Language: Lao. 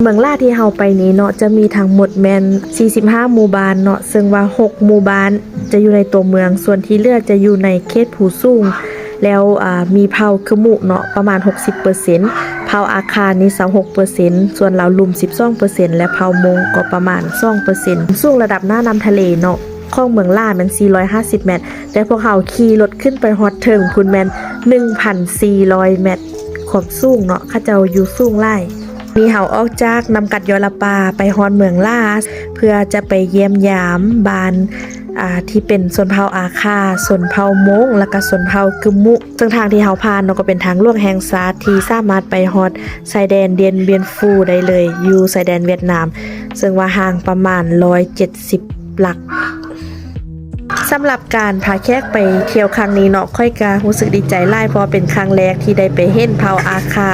ເມືອງຫຼ້າທີ່ເຮົາໄປນີ້ເນາະ ຈະມີທັງໝົດແມ່ນສີ່ສິບຫ້າໝູ່ບ້ານເນາະ ເຊິ່ງວ່າຫົກໝູ່ບ້ານຈະຢູ່ໃນຕົວເມືອງ ສ່ວນທີ່ເຫຼືອຈະຢູ່ໃນເຂດພູສູງ ແລ້ວ ອາ ມີເຜົ່າກຶມມຸເນາະ ປະມານຫົກສິບເປີເຊັນ, ເຜົ່າອາຄານີ້ຊາວຫົກເປີເຊັນ, ສ່ວນລາວລຸ່ມສິບສອງເປີເຊັນ ແລະ ເຜົ່າມົ້ງກໍປະມານສອງເປີເຊັນ. ສູງລະດັບໜ້ານ້ຳທະເລເນາະ ຂອງເມືອງຫຼ້າແມ່ນສີ່ຮ້ອຍຫ້າສິບແມັດ, ແຕ່ພວກເຮົາຂີ່ລົດຂຶ້ນໄປຮອດເທິງພຸ້ນແມ່ນໜຶ່ງພັນສີ່ຮ້ອຍແມັດ ຄວາມສູງເນາະ ເຂົາເຈົ້າຢູ່ສູງຫຼາຍ. ນີ້ເຮົາອອກຈາກນ້ຳກັດຢໍລະປາໄປຮອດເມືອງຫຼ້າ ເພື່ອຈະໄປຢ້ຽມຢາມບ້ານ ອ່າ ທີ່ເປັນຊົນເຜົ່າອາຄາ, ຊົນເຜົ່າມົ້ງ ແລ້ວກະຊົນເຜົ່າກຶມມຸ. ເຊິ່ງທາງທີ່ເຮົາຜ່ານເນາະ ກໍເປັນທາງຫຼວງແຫ່ງຊາດທີ່ສາມາດໄປຮອດຊາຍແດນດຽນບຽນຟູໄດ້ເລີຍ ຢູ່ຊາຍແດນຫວຽດນາມ ເຊິ່ງວ່າຫ່າງປະມານຮ້ອຍເຈັດສິບຫຼັກ. ສຳລັບການພາແຂກໄປທ່ຽວຄັ້ງນີ້ເນາະ ຂ້ອຍກະຮູ້ສຶກດີໃຈຫຼາຍ ເພາະວ່າເປັນຄັ້ງແລກທີ່ໄດ້ໄປເຫັນເຜົ່າອາຄາ.